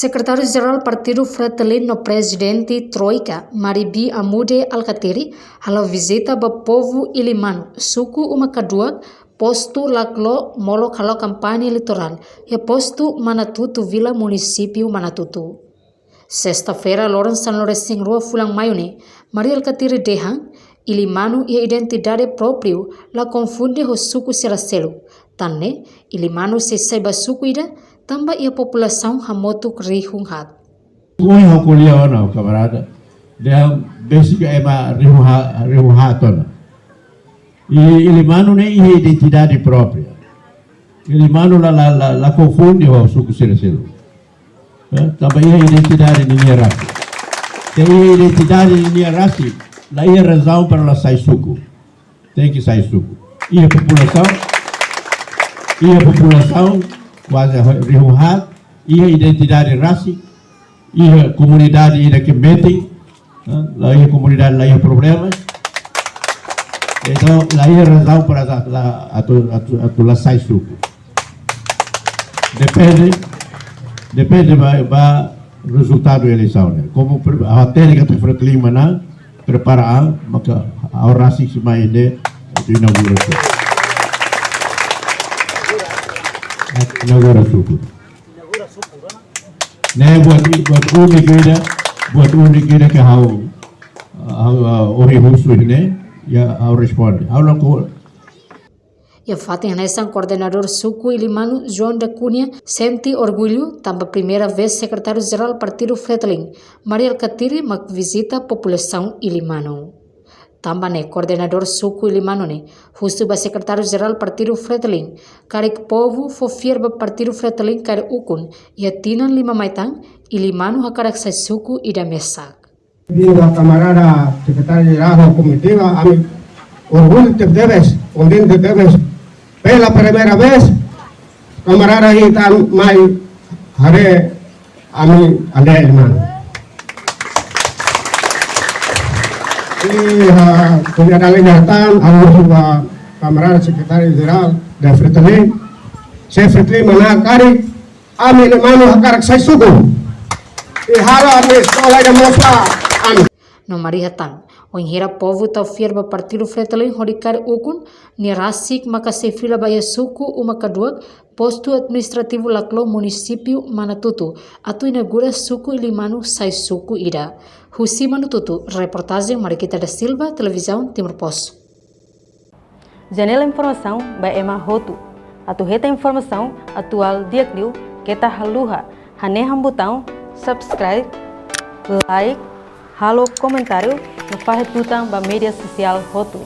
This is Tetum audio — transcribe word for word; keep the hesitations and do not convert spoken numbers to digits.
Sekretáriu-Jerál Partidu Fretilin no Prezidente Troika, Maribi Amude Alkatiri, halo vizita ba povu Ilimanu, suku Uma Kaduak, postu Laklo, molok halo kampaña eleitorál, iha postu Manatutu Vila, munisípiu Manatutu. Sesta-feira, loron sanulu-resin-rua fulan Maiu ne'e, Mari Alkatiri dehan, Ilimanu iha identidade própriu, la konfunde ho suku sira seluk. Tan ne'e, Ilimanu sei sai ba suku ida, tanba iha populasaun hamutuk rihun haat. Ohin ha'u ko'alia ona, kamarada. Dehan besik ema rihun ha-, rihun haat ona. I Ilimanu ne'e iha identidade própria. Ilimanu la, la, la, la konfunde ho suku sira seluk. Eh, tanba iha identidade ninia rasik. Se iha identidade ninia rasik, la iha razaun para la sai suku. Tenke sai suku. Iha populasaun, iha populasaun kuaze rihun haat, iha identidade rasik, iha komunidade ida ke metin, eh, la iha komunidade, la iha problema. Entaun, la iha razaun para la, la, atu, atu, atu la sai suku. Depende, depende ba, ba rezultadu eleisaun ne'e. Komu pre-, a téknika tu Fretilin manán, prepara an, maka ha'u rasik sei mai ne'e, atu inaugura suku. Inaugura suku. Ne'e buat, buat úniku ida, buat úniku ida ke ha'u, ha'u, ha'u, ohin husu ne'e, ya ha'u responde. Ha'u la ko- Iha fatin hanesan, koordenadór suku Ilimanu, João da Cunha, sente orgullu, tanba primeira vez Sekretáriu-Jerál Partidu Fretilin, Mari Alkatiri, mak vizita populasaun Ilimanu. Tanba ne'e, koordenadór suku Ilimanu ne'e husu ba Sekretáriu-Jerál Partidu Fretilin, karik povu fó fiar ba Partidu Fretilin karik ukun, iha tinan lima mai tan, Ilimanu hakarak sai suku ida mesak. Bem-vindo a kamarada sekretáriu-jerál ho komitiva, ami orgullu tebetebes, kontente tebes. Pela primeira vez, kamarada ita mai haree ami aldeia Ilimanu. I, ah, ko'alia dala ida tan, ha'u husu ba kamarada sekretáriu-jerál de Fretilin. Se Fretilin manán karik, ami Ilimanu hakarak sai suku. I halo ami eskola ida mós ba ami. No Mari hatán, wainhira povu tau fiar ba Partidu Fretilin hodi karik ukun, nia rasik maka sei fila ba iha suku Uma Kaduak, postu administrativu Laklo, munisípiu Manatutu, atu inaugura suku Ilimanu sai suku ida. Husi Manatutu, reportajen Mariquita da Silva, Televizaun Timor Post. Janela informasaun ba ema hotu. Atu hetan informasaun atuál di'ak liu, keta haluha hanehan butaun subscribe, like, halo komentáriu no fahe tutan ba média sosiál hotu.